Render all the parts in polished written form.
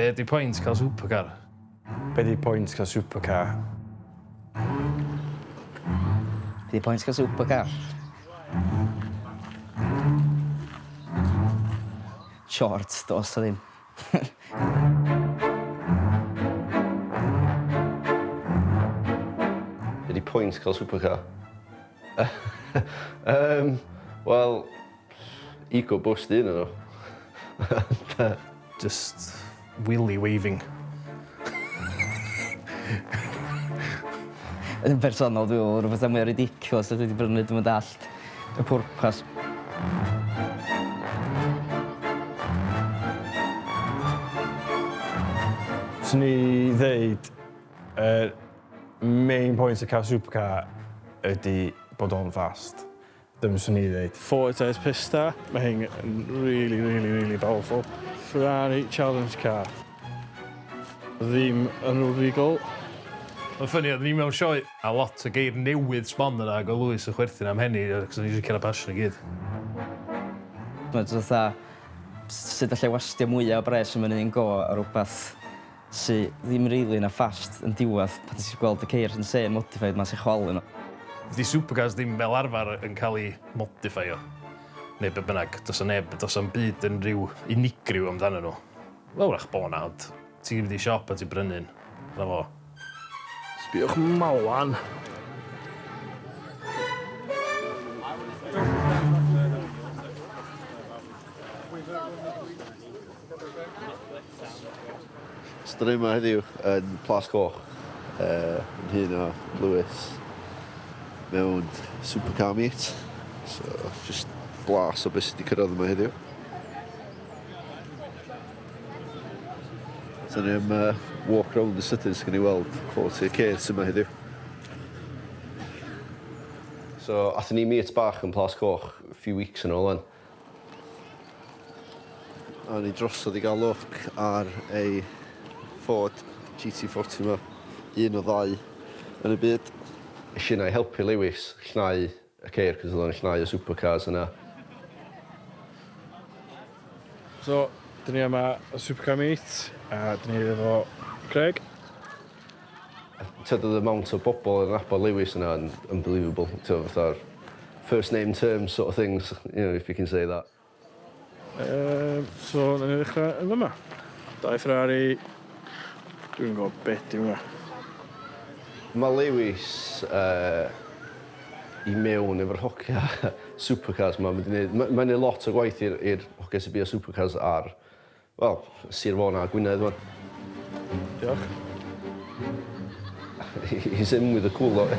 Be 'di point cael supercar? Be 'di point cael supercar? Be 'di point cael supercar? Shorts, do's 'na ddim. Be 'di point cael supercar? Yym wel ego boost 'di un o n'w. Just willy waving. Yn bersonol dwi me'wl rwbeth mwy ridiculous a dwi 'di brynu dwi'm yn dallt y pwrpas. Swn i ddeud y main point o ca'l supercar ydi bod o'n fast. Dyma swn i ddeud. Forte Pista, mae hyn yn really, really, really powerful. Ferrari Challenge Car. Ddim yn regal. Mae'n ffyni, oedden ni mewn sioe a lot o geir newydd sbon yna ac oedd Lewis yn chwerthin am henny achos o'n i jyst cerdded pasio nhw i gyd. Mae jyst fatha sut allai wastio mwya o bres am yn un go ar rwbath sy ddim rili na fast yn diwadd pan ti gweld y ceir insane modified 'ma sy chwalu nhw. 'Di supercars ddim fel arfer yn cael eu modiffeio neu be bynnag, does 'na neb, does 'na'm byd yn rhyw unigryw amdanyn nhw. Wel wrach bo' 'na ond ti'n mynd i siop a ti'n brynu un, 'na fo. Sbiwch malan. So 'dan ni yma heddiw yn Plas Coch yy yn nhŷ o Lewis mewn supercar meet. So jyst blas o be' sy 'di cyrradd yma heddiw. So ni am yy walk rownd y sydyn so gawn ni weld quality y ceir sy 'ma heddiw. So athon ni meet bach yn Plas Coch few weeks yn ôl 'wan. A ni drosodd i gael look ar ei Ford GT40 ma. Un o ddau yn y byd. Es i yna i helpu Lewis llnau y ceir 'cos oedd o'n llnau y supercars yna. So, dyn ni yma y Supercar Meet a dyn ni efo Craig. T'od odd y amount o bobol yn nabod Lewis yna yn unbelievable t'o' fatha'r first name terms sort of things you know if you can say that. So nawn ni ddechra yn fyma. Dau Ferrari. Dwi'm yn gwbo be' 'di hwnna. Ma' Lewis yy i mewn efo'r hogia supercars 'ma ma' 'di neud ma' mae'n neud lot o gwaith i'r i'r hogia sy bia supercars ar Wel, Sir Fôn a Gwynedd ŵan. Diolch. He's in with the cool lot.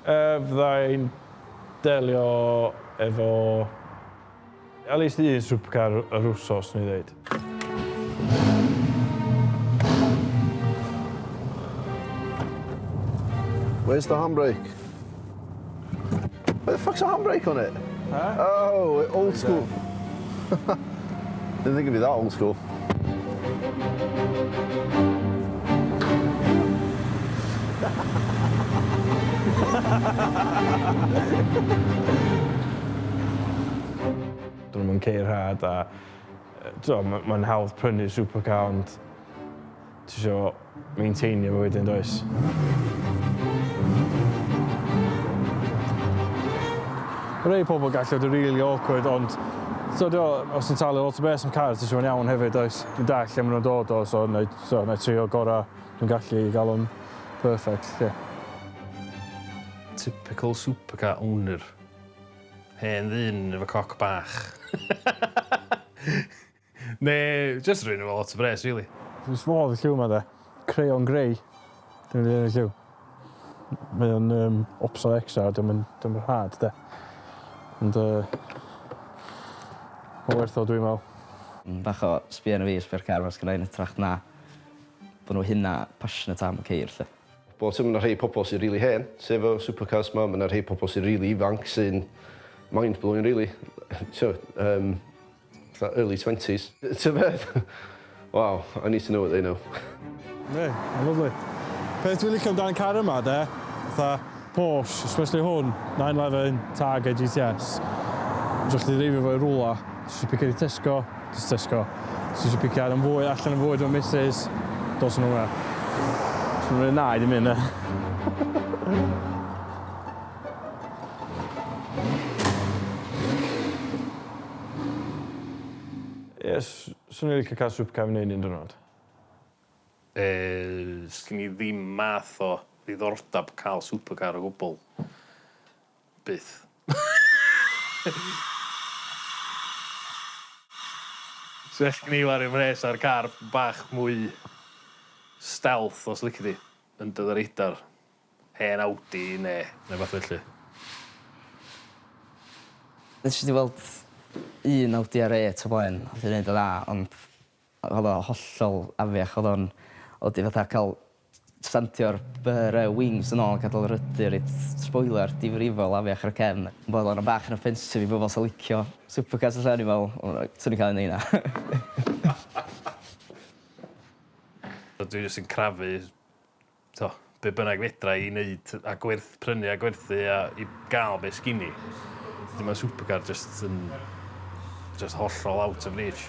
Fydda i'n delio efo at least un supercar yr wsos, swn i ddeud. Where's the handbrake? Where the fuck's the handbrake on it? Huh? Oh, old school. Didn't think it'd be that old school. Dyn nhw'm yn ceir rhad a t'o' ma' ma'n hawdd prynu supercar ond ti isio maintainio fo wedyn does? Ma' rei pobol gallu fod yn rili awkward ond t'o' 'di o os ti'n talu lot o bres am car ti isio fo'n iawn hefyd does? Dwi'n dallt lle ma' nw'n dod o so 'nai t'o' 'nai trio gora' dwi'n gallu i ga'l o'n perfect 'lly. Typical supercar owner. Hen ddyn efo coc bach. Neu jyst rhywun efo lot o bres rili. Wrth fy modd y lliw 'ma 'de. Crayon grey. Dwi'n mynd i lliw. Mae o'n yym opso extra a 'di o'm yn 'di o'm yn rhad 'de. Ond yy ma' werth o dwi'n me'wl. Bach o sbia arno fi sbia'r car 'ma sgynna i yn hytrach na bo' nhw hynna passionate am y ceir 'lly. Bob tro ma' 'na rhei pobol sy rili hen sy efo supercars 'ma ma' 'na rhei pobol sy rili ifanc sy'n mind blowing rili t'o' yym fatha early twenties. T'o' beth? Waw I need to know what they know. Yndi, ma'n lyfli. Peth dwi'n licio amdan y car yma 'de, fatha Porsche, especially hwn, 911 Targa GTS, Dwi'n chdi dreifio fo i rwla, ti eisiau picio i Tesco, just Tesco. Ti eisiau picio ar yn fwy, allan yn fwy efo missus, dos yn hwnna. So mae'n na i ddim mynd, e. Yes, swn i'n licio cael supercar fy un un diwrnod. Sgyn i ddim math o ddiddordeb cael supercar o gwbl. Byth. So well gen i wario mhres ar car bach mwy stealth os lici di. Under the radar. Hen Audi neu neu fath felly. Nes i weld un Audi R8 o blaen, oedd hi'n neud yn dda, ond oedd o hollol afiach, oedd o'n, oedd di fatha cael standio'r byr wings yn ôl, gadael rydw, reit spoiler difrifol afiach ar y cefn. Bod o'n bach yn offensive i bobl sy'n licio supercars allan, i'n meddwl, swn i'n cael un heina. Dwi jyst yn crafu, to, be bynnag fedra i wneud a gwerth, prynu a gwerthu a i gael be sgin i. Wedyn mae supercar just yn just hollol out of reach.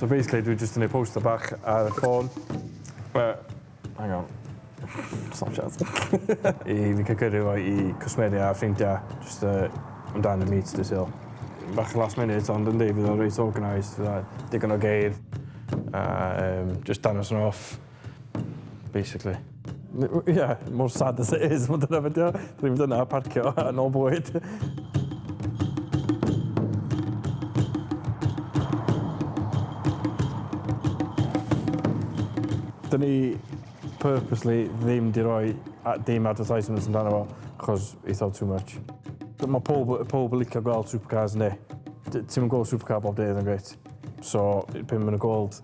So basically, dwi jyst yn neud poster bach ar y ffôn. Hang on. Snapchat. I fi cael gyrru fo i cwsmeriaid a ffrindiau, just amdan y meet dydd Sul. Bach yn last minute, ond yndi, fydd o'n reit organised, fydd o digon o geir, a just dangos yn off, basically. Yeah, more sad as it is, mae dyna beth yw. Dwi'n mynd yna, parcio, a nôl bwyd. Dyn ni purposely ddim di roi dim advertisements amdano fo, achos he thought too much. Mae pob yn licio gweld supercars, yndi. Ti'm yn gweld supercar bob dydd yn grêt. So, pan maen nhw'n gweld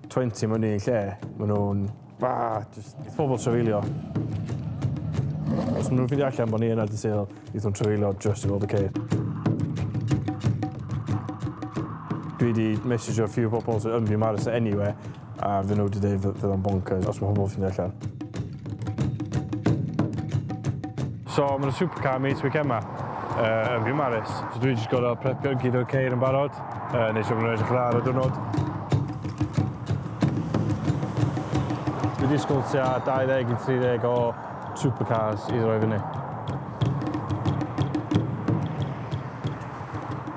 20 mewn un lle, maen nhw'n... Ah, just, pobl trafeilio. Os maen nhw'n ffeindio allan bod ni yna dydd Sul, neith nhw'n trafeilio just i weld y ceir. Dwi wedi message a few bobl sy'n yn Biwmaris anyway, a fydden nhw wedi dweud fydd o'n bonkers os mae pobl ffeindio allan. So, mae'n supercar meet week yma yn Biwmaris. So dwi jyst gorfod prepio gyd o'r ceir yn barod, neu siŵr bod nhw'n edrych dda ar y diwrnod. Dwi'n disgwyl tua 20 i 30 o supercars i ddod fyny.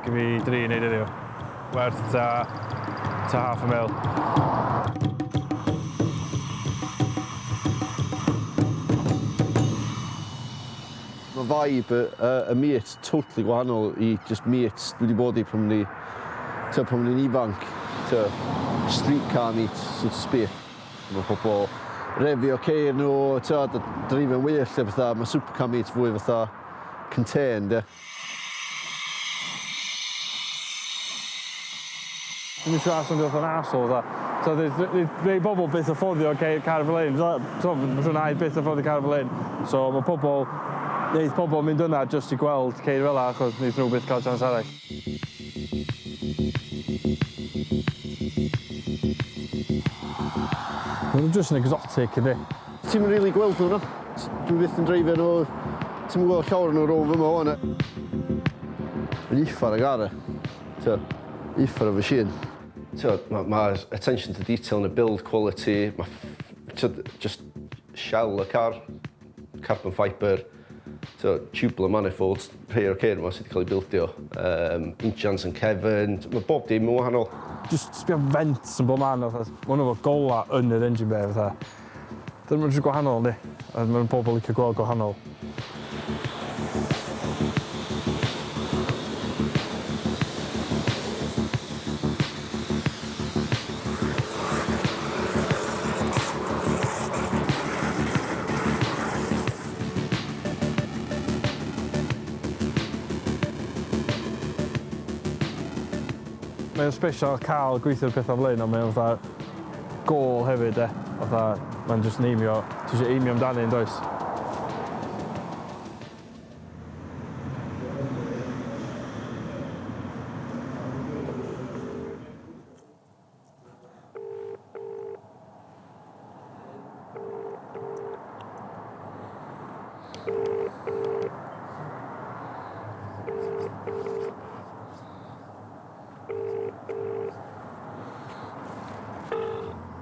Gyn fi dri i wneud heddiw. Werth ta half a mil. Mae vibe y meet totally gwahanol i just meets dwi wedi bod i pan ni, pan ni'n ifanc. Tio, street car meet, so to speak. Mae pobl refio ceir nhw, tio, dreifio'n wyllt a pethau. Mae supercar meet fwy fatha contained, ie. Dwi'n siŵr os o'n dod yn arsehole, fatha. So, rei bobl byth yn fforddio car fel hyn. So, mae'n siŵr na i byth yn fforddio car fel hyn. So, mae pobl, neith pobl mynd yna just i gweld ceir fel 'a, achos neith nhw byth cael chance arall. Maen nhw just yn exotic, yndi? Ti'm yn really gweld nhw, no? Dwi byth yn dreifio nhw. Ti'm yn gweld llawer nhw rownd fyma wan. Mae'n uffar o gar, e. Tio, uffar o machine. Tio, mae ma attention to detail yn y build quality, mae just shell y car, carbon fibre, tio, tubular manifolds, rhai o'r ceir yma sydd wedi cael ei bildio, injans yn cefn, mae bob dim yn wahanol. Just sbio vents yn bob man, fatha, ma' nhw efo gola yn yr engine bay, fatha. Dyna ma'n gwahanol, yndi? A mae'n pobl licio gweld gwahanol. Mae'n special cael gweithio'r pethau fel hyn, ond mae'n fatha Gôl hefyd, e. Fatha, mae'n just neimio, ti eisiau aimio amdani, yn does?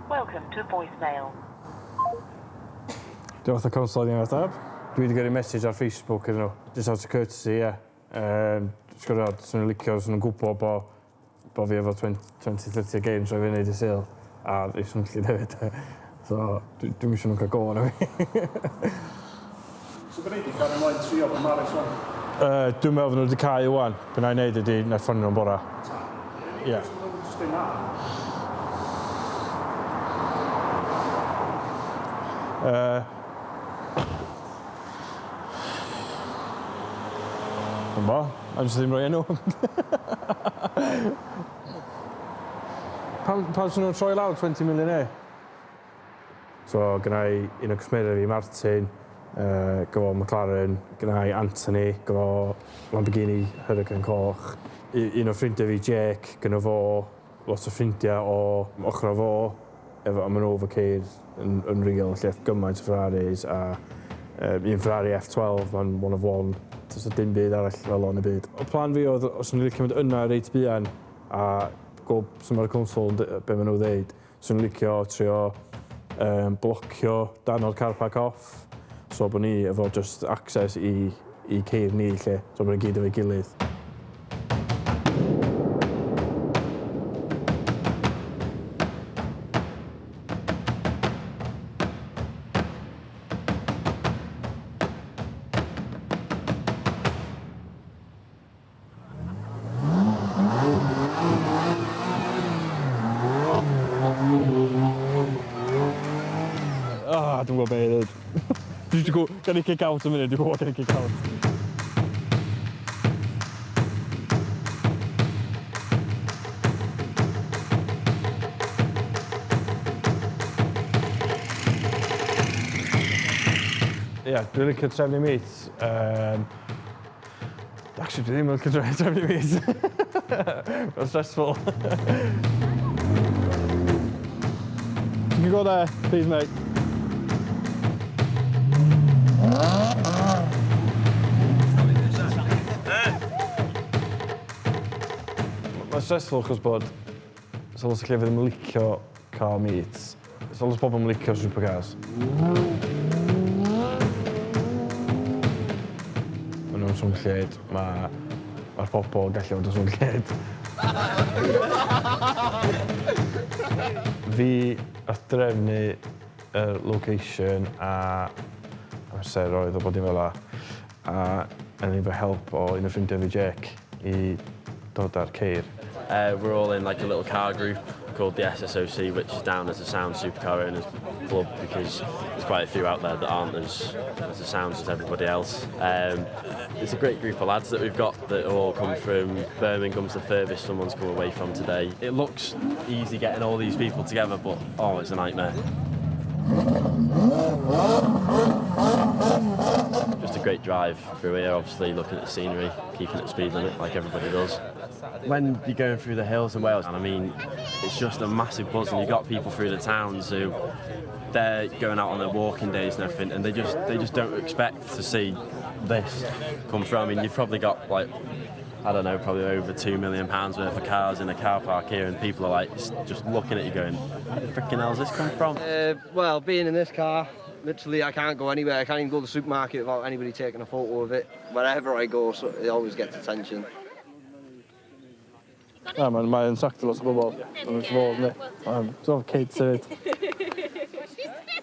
Welcome to voicemail. Dwi'n fath o console ddim ateb. Dwi wedi gyrru message ar Facebook iddyn nhw. Just out of courtesy, ie. Yeah. Sgwrdd, swn nhw'n licio, swn nhw'n gwybod bo, bo fi efo 20, 30 games rhoi fyny di Sul. A rei swnllid hefyd. So, dwi'm isio nhw'n cael go arna fi. So be ni 'di cario ymlaen trio Beaumaris wan? Dwi'n meddwl fod nhw wedi cau wan. Be na i wneud ydy, na i ffonio nhw'n bora. Ie. Yeah. Just deud na. Dwi'n bo, a jyst ddim rhoi enw. Pam swn nhw'n troi lawr 20 million e? So, gynna i un o cwsmeriaid fi, Martin, gyfo McLaren, gynna i Anthony, gyfo Lamborghini Hurricane coch. Un o ffrindiau fi, Jake, gynna fo lot o ffrindiau o ochr o fo, efo, a maen nhw efo ceir yn real, lle gymaint o Ferraris a un Ferrari F12, mae'n one of one. Does 'na dim byd arall fel o'n y byd. Y plan fi oedd, os o'n i'n licio mynd yna reit buan a gweld sut mae'r console yn be maen nhw ddeud, swn i'n licio trio blocio dan o'r car park off, so bod ni efo just access i ceir ni lle, so bod ni gyd efo'i gilydd. Ah, dwi'n gwybod beth i ddweud. Dwi'n gwybod, gan i kick out yn munud, dwi'n gwybod gan i kick out. Ie, yeah, dwi'n licio trefnu meet. Actually, dwi ddim yn licio trefnu meet. Mae'n stressful. You can go there, please, mate. Mae'n stressful achos bod so lot o llefydd ddim yn licio car meets. So lot o bobl yn licio supercars. Maen nhw'n swnllyd, mae'r pobl yn gallu fod yn swnllyd. Fi a drefnu y location a amser oedd o bod dim fel 'a. A yn efo help o un o ffrindiau fi, Jake, i dod ar ceir. We're all in like a little car group called the SSOC, which is down as a Sound Supercar Owners Club because there's quite a few out there that aren't as a sound as everybody else. It's a great group of lads that we've got that all come from Birmingham's the furthest someone's come away from today. It looks easy getting all these people together, but oh, it's a nightmare. Just a great drive through here, obviously looking at the scenery, keeping at the speed limit like everybody does. When you're going through the hills in Wales, and I mean, it's just a massive buzz, and you've got people through the towns who they're going out on their walking days and everything, and they just don't expect to see this come through. I mean, you've probably got like, I don't know, probably over £2 million worth of cars in a car park here, and people are like just looking at you going, "Where the freaking hell's this come from?" Well, being in this car, literally I can't go anywhere. I can't even go to the supermarket without anybody taking a photo of it. Wherever I go, so it always gets attention. Na, mae'n attractio lot o bobl. Mae'n fod, yndi. So kids hefyd.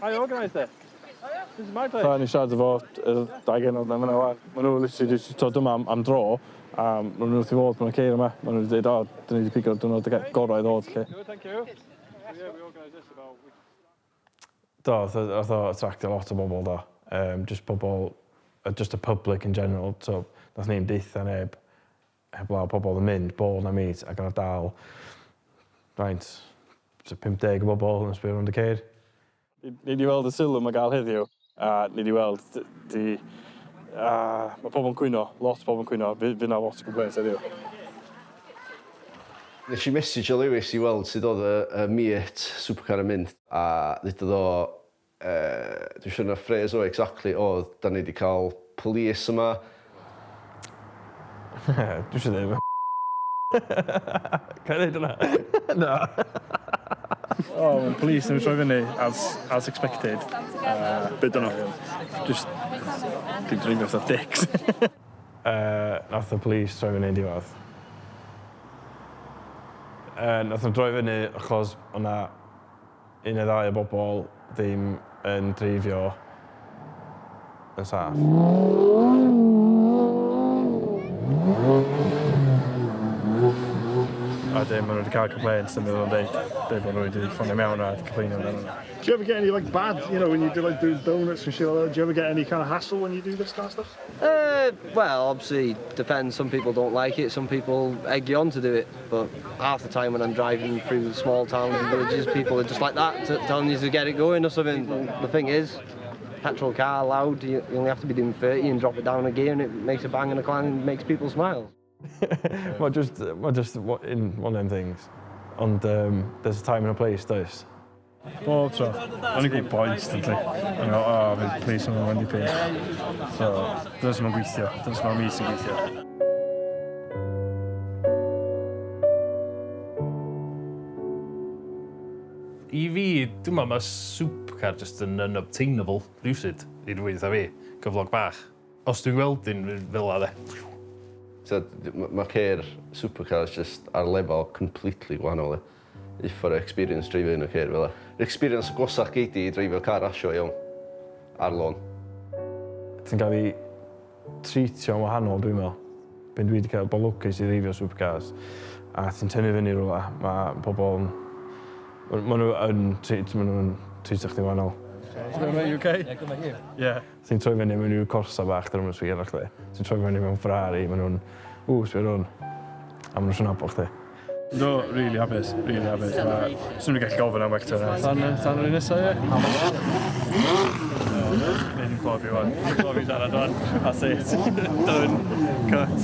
I organised it. This is my place. Fa ni siarad efo y dau genod na fyna wan. Maen nhw literally jyst dod yma am dro. A maen nhw wrth i fod mewn ceir yma. Maen nhw wedi dweud, "O, dyn ni wedi pigo diwrnod y gorau i ddod," lle. Good, thank you. Yeah, we organised this about. Do, oedd o attractio lot o bobl, do. Just pobl, just the public in general. So, nath ni'n deitha neb heblaw pobl yn mynd bod na meet ac yn dal, faint, 50 o bobl yn sbio rownd y ceir. Ni wedi weld y sylw mae gael heddiw, a ni wedi weld di... mae pobl yn cwyno, lot o bobl yn cwyno, fydd yna lot o complaints heddiw. Nes i message o Lewis i weld sut oedd y meet supercar yn mynd, a ddudodd o, dwi'n siŵr na phrase o exactly oedd, da ni wedi cael police yma. Dwi eisiau dweud. Can I ddeud hwnna? Na. Oh, mae'n police yn troi fyny, as expected. Be dyna? Just, dim dreifio fatha dicks. Nath y police troi fyny yn diwedd. Nath nhw droi fyny achos o'na un neu ddau o bobl ddim yn dreifio yn saff. A wedyn maen nhw wedi cael complaints, yn meddwl yn dweud bod nhw wedi ffonio mewn a wedi complainio amdano nhw. Do you ever get any like bad, when you do like doing donuts and shit like that, do you ever get any kind of hassle when you do this kind of stuff? Well, obviously, depends. Some people don't like it, some people egg you on to do it. But half the time when I'm driving through small towns and villages, people are just like that, telling you to get it going or something. But the thing is, petrol car, loud, you only have to be doing 30 and drop it down a gear and it makes a bang and a clang and makes people smile. Mae just in one of them things. Ond there's a time and a place, does? Bob tro. O'n i'n gwybod instantly. O'n i'n meddwl, oh, fydd police yn mynd i peth. So, dyna sy'n ma'n gweithio. Dyna sy'n ma'n mis yn gweithio. I fi, dwi'n meddwl mae supercar just yn unobtainable, rhywsut, i rywun fatha fi, cyflog bach. Os dwi'n gweld un fel 'a, de. So, mae ceir supercars just ar lefel completely gwahanol. Uffar o experience dreifio un o ceir fel 'a. Yr experience agosach gei di i dreifio car rasio iawn. Ar lôn. Ti'n cael ei treatio'n wahanol, dwi'n meddwl. Ben dwi wedi cael bod lwcus i dreifio supercars. A ti'n tynnu fyny rhywle, mae pobl yn... Maen nhw yn treat, maen nhw'n treatio chdi wahanol. So, mate, you okay? Yeah, good mate, you. Yeah. Ti'n troi fyny mewn i'w Corsa bach, dyn nhw'n sbio ar chdi. Ti'n troi fyny mewn Ferrari, maen nhw'n, ww, sbio ar hwn. A maen nhw'n nabod chdi. No, really hapus, really hapus. Swn i'n gallu gofyn am well turnout. Tan yr un nesaf, ie? Neu ddim clywed fi wan. Ddim clywed fi siarad wan. That's it. Done. Cut.